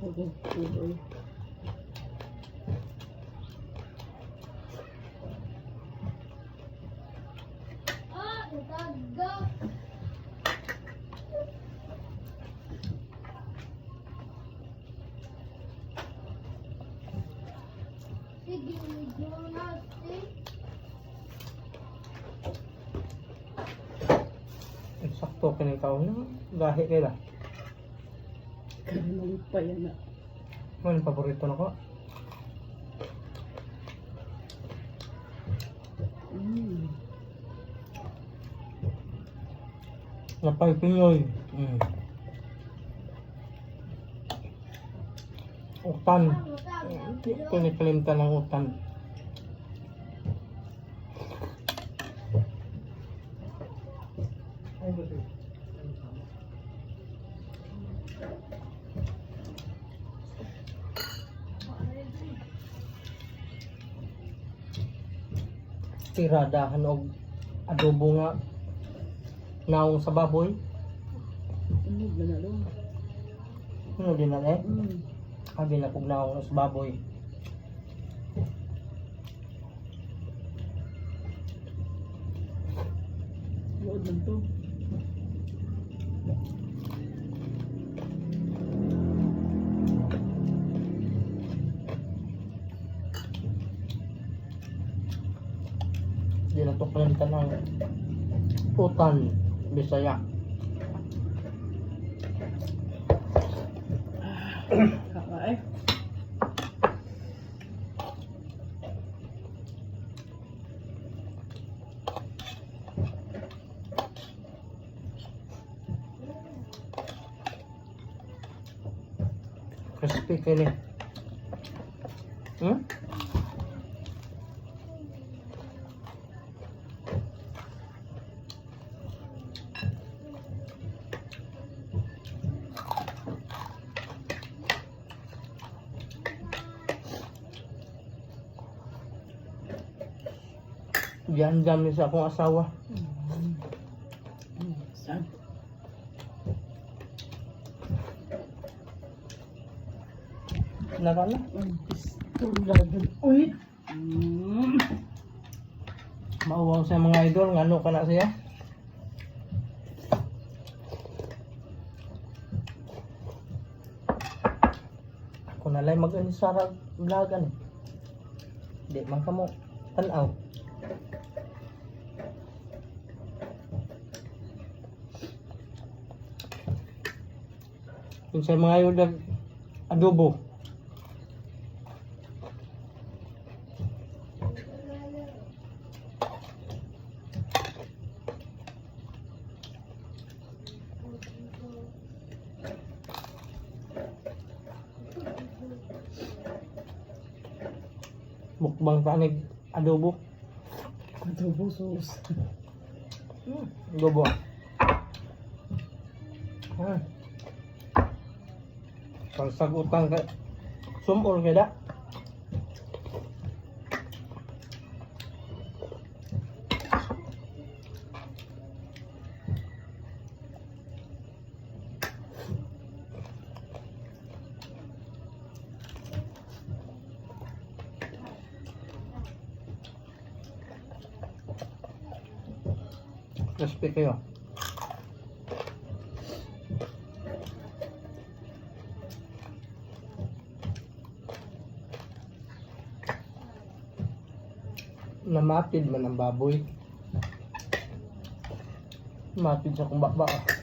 Okay, okay. Ah, nataga. Sige, Jonas, eh. Sakto kini kaon na. Gahi kay la. Karon pa yan na. Mo ni paborito nako. Napay Pinoy. Utan. Ah, nataga. Di ko ni kalimtan ang utan. Tiradahan og adobo nga naong sa baboy. Ano ba na lo? Ano din na eh? Abi na kog naong sa baboy. Load lang to. Di na to kalimtan ang utan Bisaya. Kaka eh. Crispy kini. Diyan dami sa akong asawa. Sad. Nara na. Ang pistol lang. Uy! Mauwaw sa mga idol, ngano ka na siya? Ako na lang mag-anisara vlogan eh. Di man kamo tanaw. Yun sa mga idol, adobo. Mukbang tanig adobo. Adobo sauce. Adobo. Ah. Kalsag utang kay sumol kay da. Crispy kayo. Namatid man ang baboy. Matid sa kumbaba. Ah.